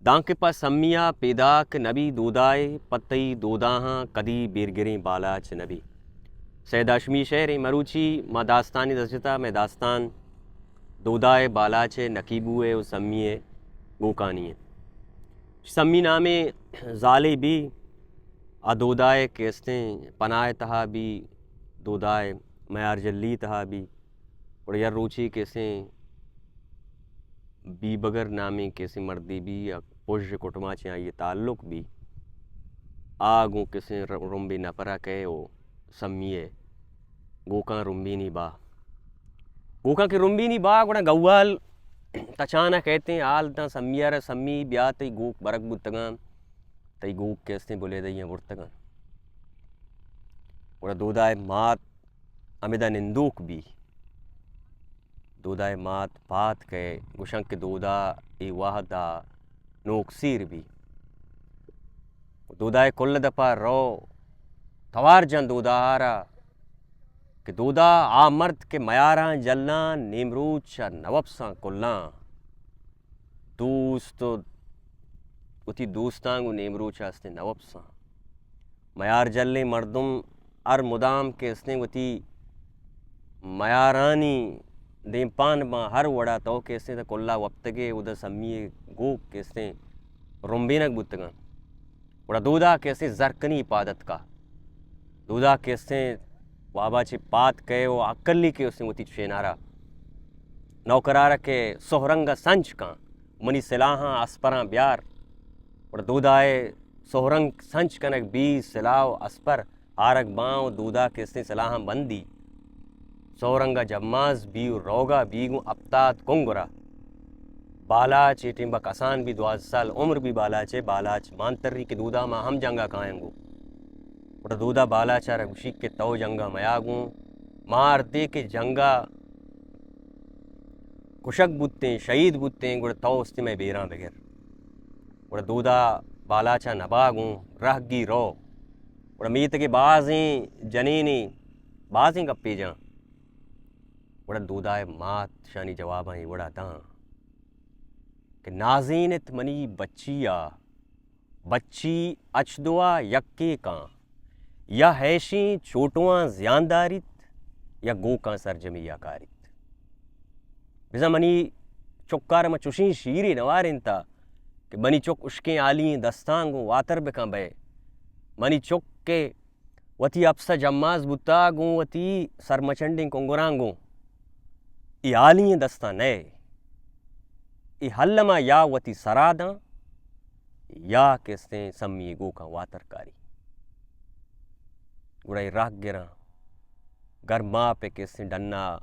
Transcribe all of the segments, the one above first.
دانکہ پہ سمی ءَ پیداک نہ بی دودائے، پہ تئی دوداہاں کدی بیرگریں بالاچ نہ بی۔ سید ہاشمی شعر ایں۔ مروچی ما داستانے دست جتا، مئے داستان دودائے، بالاچ ءِ، نکیبو ءِ و سمی ءِ گوکانی ایں۔ سمی نامیں زالے بی، آ دودائے کہ استیں پناہ ءِ تہا بی، دودائے میار جلی ءِ تہا بی۔ گڑا یک روچے کہ استیں بیبگر نامیں کہ استیں مردے بی، یک پژ کٹما چہ آئی ءِ تعلق بی۔ آ گوں کہ استیں ر-، رمبے نپرا کئے و سمی ءِ گوکاں رمبینی با۔ گوکاں کہ رمبینی با، گڑا گوال تچان ءَ کئیتیں، حال داں سمی ءَ را، سمی بیا تئی گوک برگ بوتگاں، تئی گوک کہ استیں بلیدہ ءَ برتگاں۔ گڑا دودائے مات ہمدا نندوک بی۔ دودائے مات پاد کئے، گوشاں کہ دودا اے وہدا نوک سیر بی۔ دودائے کل دپا رو، توار جن دودا ءَ را کہ دودا، آ مرد کہ میاراں جلاں، نیمروچ ءَ نہ وپساں کلاں۔ دوست و وتی دوستاں گوں نیمروچ ءَ استیں نہ وپساں۔ میار جلیں مردم ہر مدام کہ استیں وتی میارانی دیمپان باں، ہر وڑا تو کہ استیں تہ کلا وپتگے، اودا سمی ءِ گوک کہ استیں رمبینگ بوتگاں۔ گڑا دودا کہ استیں زرکنی پاد اتکا۔ دودا کہ استیں وابا چہ پاد کئے و اکلی کہ استیں وتی چینارا نوکرارا کہ سہرنگ ءَ سنچ کن، منی سلاہاں اسپراں بیار۔ گڑا دودائے سہرنگ سنچ کنگ بی، سلاہ و اسپر آرگ باں و دودا کہ استیں سلاہاں بندی۔ سہرنگ ءَ جماز بی و روگا بی گوں ہپتاد کنگرا۔ بالاچ اے ٹیمبا کسان بی، دوازدہ سال عمر بی بالاچ ءِ، بالاچ مانتری کہ دودا ما ہم جنگا کاینگو۔ گڑا دودا بالاچ ءَ را گوشی کہ تو جنگا میا گوں، ما ہردے کہ جنگا کشگ بوتیں، شہید بوتیں، گڑا تو استی مئے بیراں بگر۔ گڑا دودا بالاچ ءَ نبا گوں، رہگی رو۔ گڑا میتگے بازیں جنینے، بازیں گپے جاں۔ گڑا دودائے مات شانی جواباں اے وڑا داں کہ نازینت منی بچی ءَ، بچی اچ دو ءَ یکے کاں، یا ہیشیں چوٹواں زیان داریت، یا گوکاں سرجمی ءَ کاریت۔ بزاں منی چکار من چوشیں شیرے نوارینتا کہ منی چک اشکیں آلی ئیں دستاں گوں واتر بکن بئے۔ منی چک کہ وتی اپس ءَ جماز بوتا گوں وتی سرمچنڈیں کنگراں گوں، اے آلی ئیں دستاں نئے۔ اے ہلما یا وتی سرا داں، یا کہ استیں سمی گوکاں واتر کاری۔ گڑا اے راہ گراں گرماپ ءِ کہ استیں ڈنا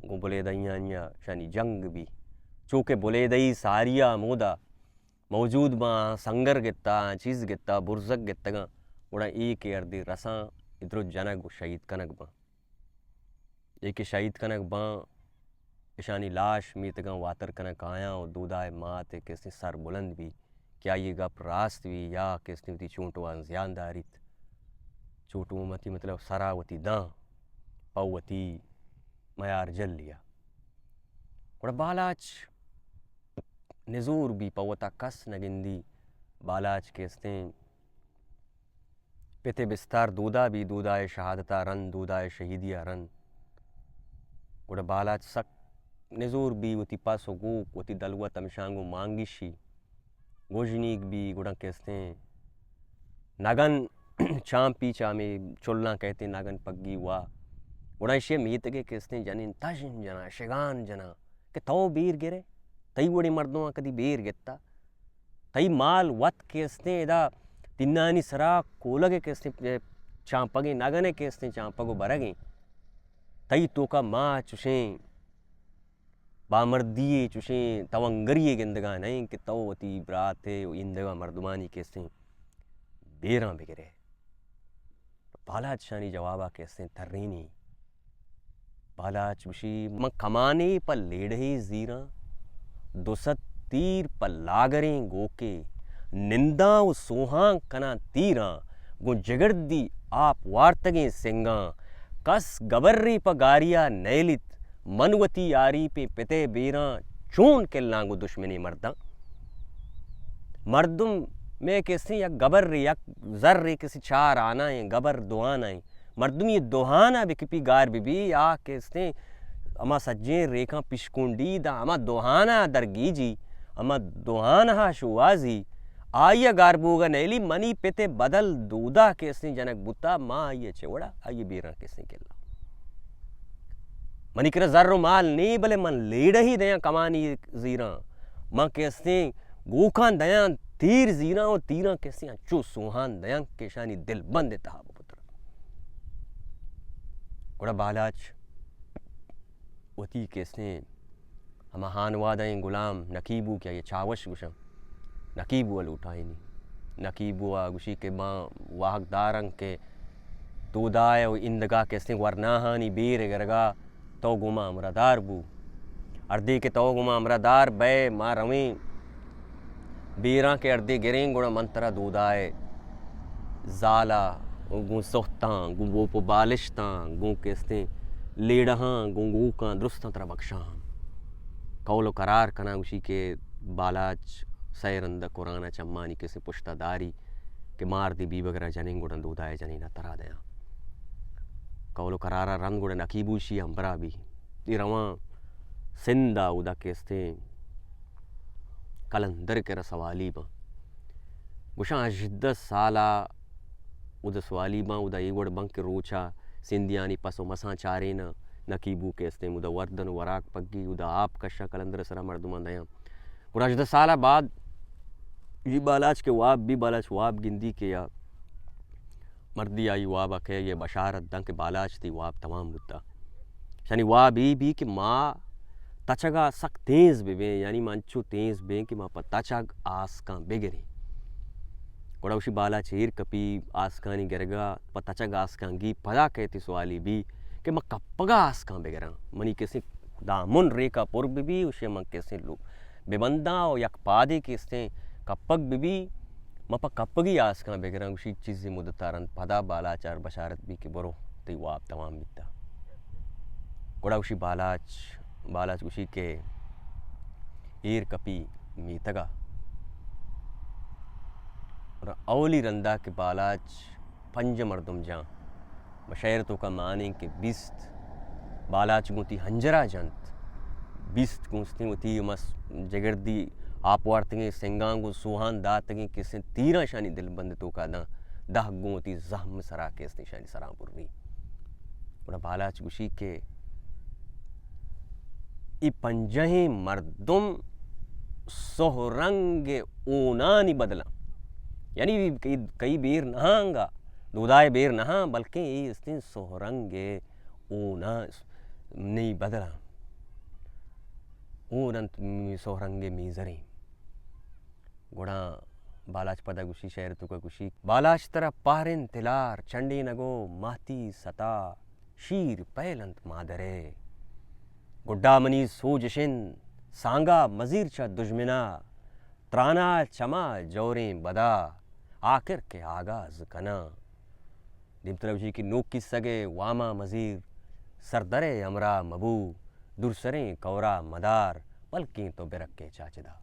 گوں بلیدہیانی ءَ شانی جنگ بی۔ چو کہ بلیدہی ساری ءَ ہمودا موجود باں، سنگر گتا، چیز گتا، برزگ گتگاں، گڑا اے کہ ہردے رساں، اے درست جنگ و شہید کنگ باں۔ اے کہ شہید کنگ باں، اشانی لاش میتگاں واتر کنگ کایاں و دودائے مات ءِ کہ استیں سر بلند بی کہ آئی ءِ گپ راست بی یا کہ استیں وتی چونٹواں زیان داریت۔ چونٹو وتی مطلب سرا وتی داں پہ وتی میار جلی ءَ۔ گڑا بالاچ نزور بی، پہ وتا کس نہ گندی۔ بالاچ کہ استیں پت ءِ بستار دودا بی، دودائے شہادتا رند، دودائے شہیدیا رند۔ گڑا بالاچ سک نزور بی، وتی پس و گوک، وتی دلوت ہمشاں گوں مانگشی۔ گژنیگ بی، گڑا کہ استیں نگن چامپی چہ ہمے چلاں کئیتیں نگن پگی وا۔ گڑا ایشی ءِ میتگے کہ استیں جنین تژن جناں، شگان جناں کہ تو بیر گرے، تئی وڑیں مردماں کدی بیر گتا؟ تئی مال وت کہ استیں ادا تنانی سرا کولگ ءِ کہ استیں چامپگیں، نگن ءِ کہ استیں چامپگ و برگیں۔ تئی توکا ما چشیں بامردی ءِ، چشیں توانگری ءِ گندگا نہ ایں کہ تو وتی برات ءِ و ایندگہ مردمانی کہ استیں بیراں بگرے۔ بالاچ شانی جوابا کہ استیں ترینی۔ بالاچ گوشی، من کمانے پہ لیڑہے زیراں، دو سد تیر پہ لاگریں گوکے، ننداں و سوہاں کناں تیراں، گوں جگردی آپ وارتگیں سنگاں، کس گبرے پہ گاریا نیلیت، من وتی آریپیں پتے بیراں چون کلاں گوں دشمنیں مرداں؟ مردم میں کسیں یک گبر، یک زر کسی چار آنا ہیں، گبر دو آنا ہیں۔ مردمی دوہانا بکپی گار بی بی، آ کسیں ہما سجیں ریکاں پشکونڈی دا ہما دوہانا درگیجی، ہما دوہانا شوازی، آئی گار بوگا نیلی۔ منی پتے بدل دودا کسیں جنک بوتا، ما آئی چے وڑا آئی بیراں کسیں کلا۔ منی کرا زر و مال نی، بلے من لیڑہ ہی دیاں کمانی زیراں۔ من کسیں گوکاں دیاں تیر زیراں و تیراں کسیں انچو سوہان دیاں کہ اشانی دل بند تہا بپتر۔ گڑا بالاچ وتی کسیں ہما ہانوادہ ایں غلام نقیبو کہ آئی چاوش گوشاں، نقیبو ء لوٹائینی۔ نقیبو ء گوشی کہ ما واہگ داراں کہ دودائے و ایندگا کسیں ورناہانی بیر گرگا تو گوں ما ہمراہ دار بو۔ ہردے کہ تو گوں ما ہمراہ دار بئے، ما رویں بیراں کہ ہردے گریں، گڑا من ترا دودائے زالا گوں سہتاں، گوں بوپ و بالشتاں، گوں کستیں لیڑہاں، گوں گوکاں درستاں ترا بخشاں۔ قول و قرار کناں، گوشی کہ بالاچ سئے رند ء قرآن ء چمانی کسے پشت ء داری کہ مار دی بیبگر ء جنین گڑا دودائے جنین ء ترا دیاں۔ قول و قرار ء رند گڑا نقیبو اشی ہمبرا بی۔ دی رواں سندھ ء اودا کستیں قلندر کرا سوالی باں۔ گوشاں ہژدہ سال ء اودا سوالی باں، اودا اے وڑ باں کہ روچا سندھیانی پس و مساں چاریناں، نقیبو کستیں اودا وردن و وراک پگی، اودا آپ کشاں قلندر سرا مردماں دیاں۔ گڑا ہژدہ سال ء بعد اے بالاچ کہ واب بی، بالاچ واب گندی کہ یا مردی آئی واب ء کئے، یہ بشارت داں کہ بالاچ تئی واب تمام بوتا۔ یعنی واب ای بی کہ ما تچگا سک تیز ببیں، یعنی ما انچو تیز بیں کہ ما پہ تچگ آسکاں بگریں۔ گڑا اشی بالاچ ایر کپی آسکانی گرگا، پہ تچگ آسکاں گی، پدا کئے تئی سوالی بی کہ ما کپگا آسکاں بگراں۔ منی کسے دامن ریکا پر ببی، اشی من کسے لو ببنداں و یک پادے کستیں کپگ ببی، من پہ کپگی آسکاں بگراں۔ گوشی چیزی مدتا رند پدا بالاچ ء بشارت بی کہ برو، تئی واب تمام بیتا۔ گڑا گوشی بالاچ، بالاچ گوشی کہ ایر کپی میتگا۔ گڑا اولی رندا کہ بالاچ پنجہ مردم جاں۔ ما شعر توکا مانیں کہ بیست بالاچ گوں تی ہنجرا جنت، بیست گوں استیں وتی مس جگردی آپ وارتگیں سنگاں گوں سوہان داتگیں کسیں تیراں شانی دل بند توکا داں، دہ گوں وتی زہم سرا کستیں شانی سرا بری۔ گڑا بالاچ گوشی کہ ای پنجہیں مردم سہرنگ اونانی بدلاں، یعنی کئی، کئی بیر نہاں انگا، دودائے بیر نہاں، بلکیں اے استیں سہرنگ اونا نی بدلاں۔ اون انت می سہرنگ میزریں۔ گڑا بالاچ پدا گوشی، شعر توکا گوشی، بالاچ ترا پہرین تلار، چنڈینگ و ماتی ستا، شیر پیل انت مادرے۔ گڈا منی سوج اش انت، سانگا مزیر چہ دژمنا، ترانا چما جوریں بدا، آکر کہ آگاز کناں۔ دیمترا گوشی کہ نوکی سگے واما مزیر، سردرے ہمراہ مبو، دورسریں کورا مدار، بلکیں تو برکے چاچدا۔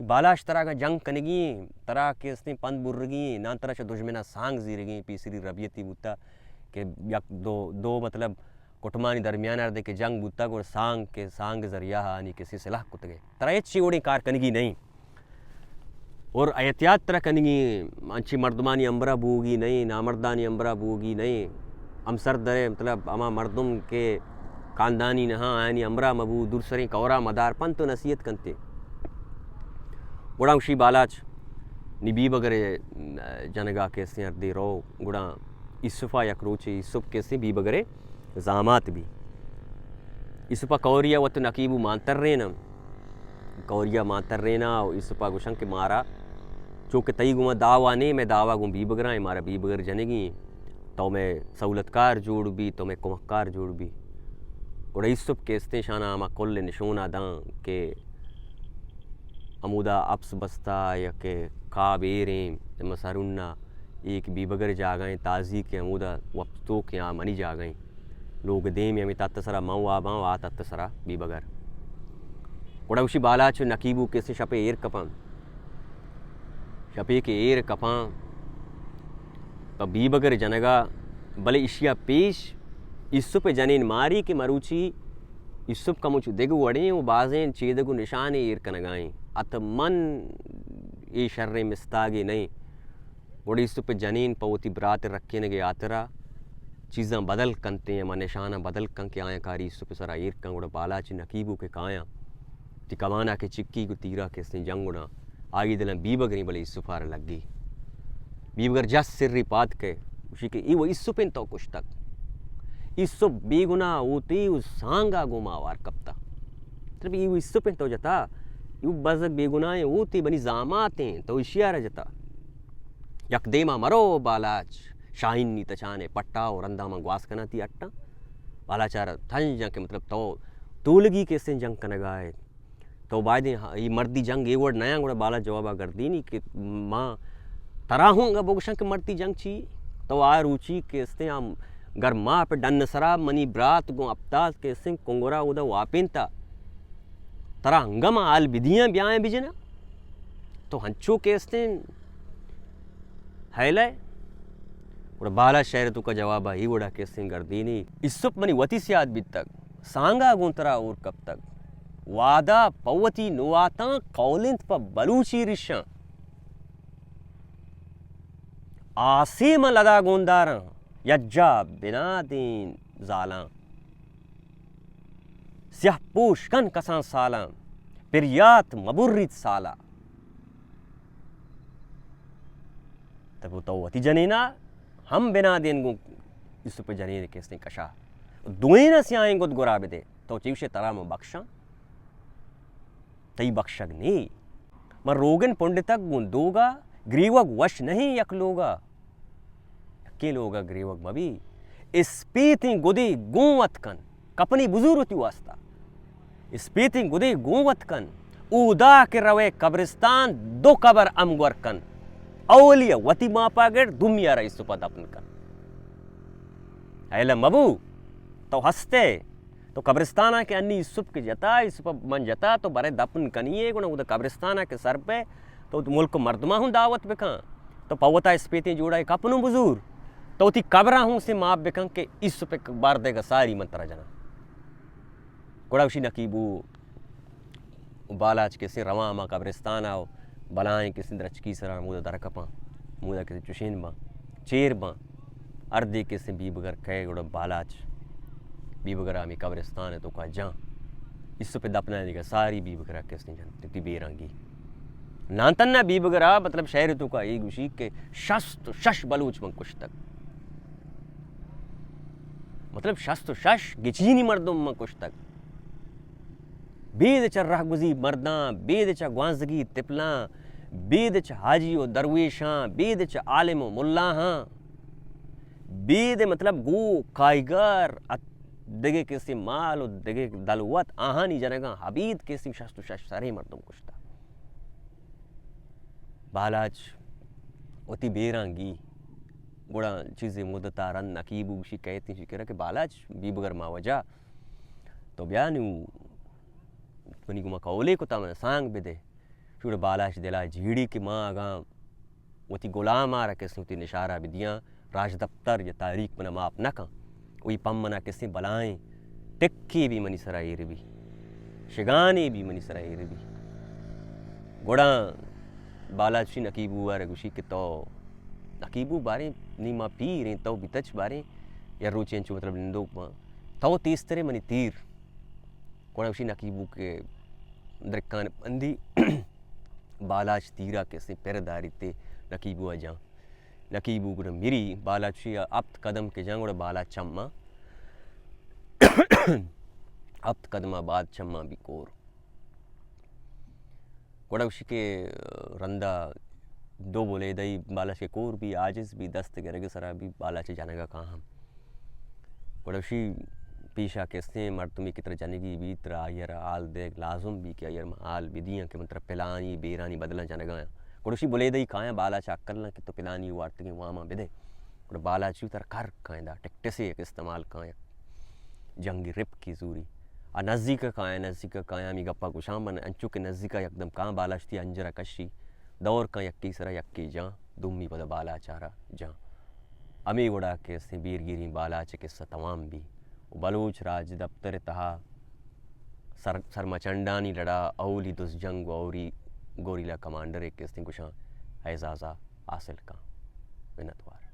بالاچ ترا اگاں جنگ کنگی ایں، ترا کہ استیں پند برگی ایں، ناں ترا چہ دژمنا سانگ زیرگی ایں، پیسری ربیتی بوتا کہ یک دو، دو مطلب کٹمانی درمیان ء دے کہ جنگ بوتا، گڑا سانگ کہ سانگ ذریعہ آنی کسی سلاح کتگے۔ ترا ہچ چی وڑیں کار کنگی نہیں۔ اور احتیاط ترا کنگی، انچی مردمانی امبرا بوگی نہیں، نامردانی امبرا بوگی نہیں۔ ہمسر درے، مطلب، ہما مردم کہ خاندانی نہاں، آیانی امبرا مبو، دورسریں کورا مدار، پنت و نصیحت کنتے۔ گڑا گوشی بالاچ، نی بی بگرے جنگا کہ استیں اردے رو، گڑا ایسپا یک روچے ایسپ کہ استیں بی بگرے زامات بی۔ ایسپا کوریا وت نقیبو مانتریناں۔ کوریا مانترینا و ایسپا گوشن کہ مارا چونکہ تئی گوما دعوا نے، میں دعوا گوں بی بگراں، مارا بی بگر جنگی، تو میں سہولتکار جوڑ بی، تو میں کمکار جوڑ بی۔ گڑا ایسپ کہ استیں شانا ہما کل نشونا داں کہ ہمودا اپس بستا یا کہ کاب ایریں، مسارونا ایک بی بگر جاگہیں تازی کہ ہمودا وپتو کہ آ منی جاگہیں۔ لوگ دیم ہمیں تت سرا من واباں و آ تت سرا بی بگر۔ گڑا گوشی بالاچ و نقیبو کسے شپے ایر کپاں۔ شپے کہ ایر کپاں پہ بیبگر جنگا، بلے اشیا پیش ایسپ ءِ جنین ماری کہ مروچی ایسپ کمو چو دگہ وڑیں و بازیں چیدگ و نشانے ایر کنگائیں۔ حتماً اے شریں مستاگے نئیں۔ گڑا ایسپ ءِ جنین پہ وتی برات ءِ رکینگ ءِ ہاترا چیزاں بدل کنت، ہما نشاناں بدل کن کہ آیاں کاری ایسپ ءِ سرا ایر کن۔ گڑا بالاچ نکیبو کہ کایاں، وتی کمانا کہ چکی گو تیرا کہ استیں جنگ گڑا آئی دلاں بیبگریں، بلے ایسپ ءَ را لگی۔ بیبگر جس سری پاد کہ گوشی کہ ای و ایسپ انت تو کشتگ۔ ایسپ بے گناہ ہوتی و سانگا گوں ما وار کپتا۔ مطلب ای و ایسپ انت تو جتا، ای و بزگ بے گناہ ہوتی بنی زامات انت تو اشیا را جتا۔ یک دیما مرو بالاچ، شاہین نی تچانے پٹا و رندا من گواس کناں تی اٹا۔ بالاچ ءَ را تنجاں کہ مطلب تو تولگی کہ استیں جنگ کنگا ئے۔ تو بایدیں ہ-، اے مردی جنگ اے وڑ نیاں۔ گڑا بالاچ جوابا گردینی کہ ما ترا ہوں انگا بگوشاں کہ مردی جنگ چی؟ تو آ روچی کہ استیں آ گر ما پہ ڈن سرا منی برات گوں ہپتاد کہ استیں کنگرا اودا واپینتا، ترا انگا ما حال بدیاں بیایں بجناں؟ تو ہنچو کہ استیں ہیلے۔ گڑا بالاچ شعر توکا جوابا اے وڑا کہ استیں گردینی، ایسپ منی وتی سیاد بیتگ، سانگا گوں ترا ہور کپتگ۔ وعدہ پہ وتی نواتاں، قول انت پہ بلوچی ریشاں۔ آسے من لدا گونداراں، یجا بنادین زالاں۔ سیاہ پوش کن کسان سالاں، پریات مبریت سالا۔ تب تو وتی جنینا ہم بنادین گوں ایسپ جنین کہ استیں کشا۔ دوئینا سیاہیں گد گرا بدے۔ تو چیوشے ترا من بخشاں؟ تئی بخشگ نی۔ من روگن پنڈتگ گوں دوگا، گریوگ وش نہیں یک لوگا۔ یکیں لوگا گریوگ مبی۔ اسپیتیں گدے گوں وت کن۔ کپنی بزور وتی واسطہ۔ اسپیتیں گدے گوں وت کن۔ اودا کہ روے قبرستان، دو قبر ہمگور کن۔ اولی وتی ماپا گر، دومی را ایسپا دپن کن۔ ایلہ مبو، تو ہستے۔ تو قبرستانا کہ انی ایسپ کہ جتا، ایسپ من جتا، تو برے دپن کنی ئے، گڑا اودا قبرستانا کہ سر پہ، تو ملک مردماں ہوں دعوت بکن۔ تو پہ وتا اسپیتیں جوڑا کپنوں بزور۔ تو وتی قبرا ہوں سے معاف بکن کہ ایسپ بار دے گا ساری من ترا جناں۔ گڑا گوشی نقیبو و بالاچ کسیں رواں ہما قبرستان ء و بلائیں کسیں درچکی سرا ہمودا در کپاں، ہمودا کسیں چشین باں، چیر باں۔ ہردے کسیں بیبگر کئے گڑا بالاچ بیبگر ء ہمے قبرستان ء توکا جاں۔ ایسپ ء دپنانی دگہ ساری بیبگر ء کسیں جنت، وتی بیراں گی۔ نان تنا بیبگر ء مطلب شعر ء توکا اے گوشی کہ شست و شش بلوچ من کشتگ۔ مطلب شست و شش گچینی مردم من کشتگ۔ بید چہ رہگوزی مرداں، بید چہ گوانزگی تپلاں، بید چہ حاجی و درویشاں، بید چہ عالم و ملاہاں، بید مطلب گو کائیگر ات دگہ کسی مال و دگہ دلوت آہانی جنگاں ابید کسی شست و شش سریں مردم کشتا۔ بالاچ وتی بیراں گی گڑا چیزے مدتا رند نقیب گوشی کئیت شکرہ کہ بالاچ بیبگر ما وجہ تو بیا نوں منی گوما قولے کتا، من سانگ بدے۔ شوڑ بالاش دلا جیڑی کہ ما اگاں وتی غلام آرا کس وتی نشارہ بدیاں، راجدپتر یا تاریخ منا معاف نہ کن۔ وی پم منا کسیں بلائیں ٹکے بھی منی سرا ایر بھی، شگانے بھی منی سرا ایر بھی۔ گڑا بالاچ نقیبو آرا گوشی کہ تو نقیبو باریں نی ما پیریں، تو بتچ باریں یا روچے انچو مطلب نندوک باں۔ تو تیزترے منی تیر۔ گڑا گوشی نقیبو کہ درکان بندی بالاچ تیرا کسیں پر داری تے نقیبو ء جان۔ نقیبو گڑا مری بالاچی ء ہپت قدم کہ جان گڑا بالاچ چماں ہپت قدم ء بعد چماں بھی کور۔ گڑا گوشی کہ رندا دو بلیدئی بالاچ کہ کور بی، عاجز بی، دست گرگ سرا بی، بالاچ جنگا کاہاں۔ گڑا گوشی پیشا کسیں مردمی کہ ترا جنگی بی، ترا آئی را حال دیگ لازم بی کہ آئی را من حال بدیاں کہ من ترا پلانی بیرانی بدلاں جنگا آں۔ گڑا گوشی بلیدئی کایاں بالاچ عقل نہ کہ تو پلانی وارتگیں واماں بدے۔ گڑا بالاچی ترا کر کائیں دا ٹکٹسے یک استعمال کائیں۔ جنگی رپکی زوری۔ آ نزیک ء کایاں، نزیک ء کایاں، ہمے گپا گوشاں من، انچو کہ نزیک ء یکدم کاں بالاچ تی انجر ء کشی، دور کن یکی سرا یکی جان، دومی پدا بالاچارا جان۔ ہمے وڑا کہ استیں بیرگیریں بالاچ قصہ توام بی و بلوچ راجدپتر تہا سر-، سرمچنڈانی لڑا اولی دز جنگ و اوری گوریلا کمانڈر کہ استیں گوشاں اعزازا حاصل کن۔ منتوار۔